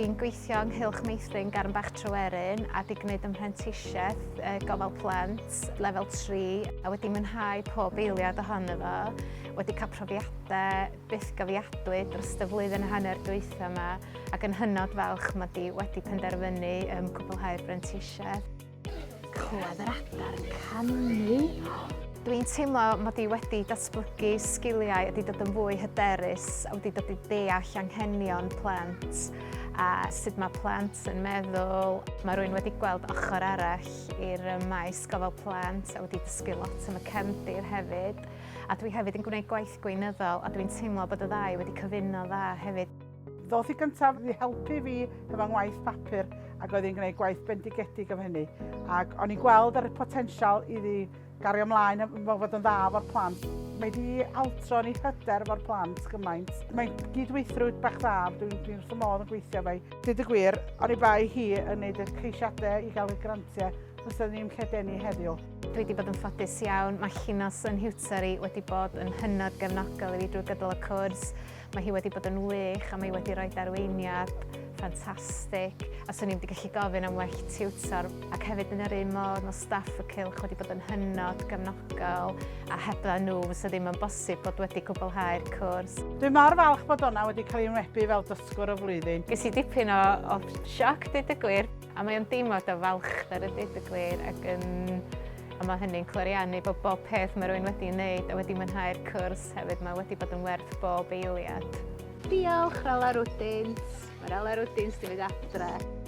Dwi'n gweithio yng Nghylch Meithrin Garn Bach Tryweryn a 'di gwneud 'y mhrentisiaeth gofal plant lefel 3 a wedi mwynhau pob eiliad ohono fo. Wedi cael profiadau bythgofiadwy dros y flwyddyn a hanner dwytha yma ac yn hynod falch mod i wedi penderfynu um, cwblhau'r brentisiaeth. Clywed yr adar yn canu. Dwi'n teimlo mod i wedi datblygu sgiliau a wedi dod yn fwy hyderus a wedi dod i deall anghenion plant a sut mae plant yn meddwl. Mae rhywun wedi gweld ochr arall i'r maes gofal plant a wedi dysgu lot am y cefndir hefyd. A dwi hefyd yn gwneud gwaith gweinyddol a dwi'n teimlo bod y ddau wedi cyfuno dda hefyd. Ddoth hi gyntaf i helpu fi efo ngwaith papur ac oedd hi'n gwneud gwaith bendigedig am hynny. Ac o'n i'n gweld ar y potensial iddi gario ymlaen a fod yn dda efo'r plant. Mae di altro yn ei hyder efo'r plant gymaint. Mae'n gydweithrwyd bach dda, dwi'n dwi wrth y modd yn gweithio fe. Dyd y gwir, o'n i bai hi yn gwneud y ceisiadau i gael y grantiau, fysa ni'n lledaenu heddiw. Dwi wedi bod yn ffodus iawn, mae Llinos yn nhiwtor i wedi bod yn hynod gefnogol i fi drwy gydol y cwrs. Mae hi wedi bod yn wych a mae hi wedi rhoi arweiniad ffantastig a swn i'm wedi gallu gofyn am well tiwtor. Ac hefyd yn yr un modd mae staff y cylch wedi bod yn hynod gefnogol a hebdda nhw fysa ddim yn bosib bod wedi cwblhau'r cwrs. Dwi mor falch bod Donna wedi cael ei enwebu fel Dysgwr y Flwyddyn. Ges i dipyn o, o sioc, dweud y gwir. A mae o'n deimlad o falchder a deud y gwir ac yn a mae hynny'n cloriannu bod bob peth mae rhywun wedi wneud a wedi mwynhau'r cwrs hefyd. Mae wedi bod yn werth bob eiliad. Diolch, Rala Rwdins. Mae Rala Rwdins di fynd adre.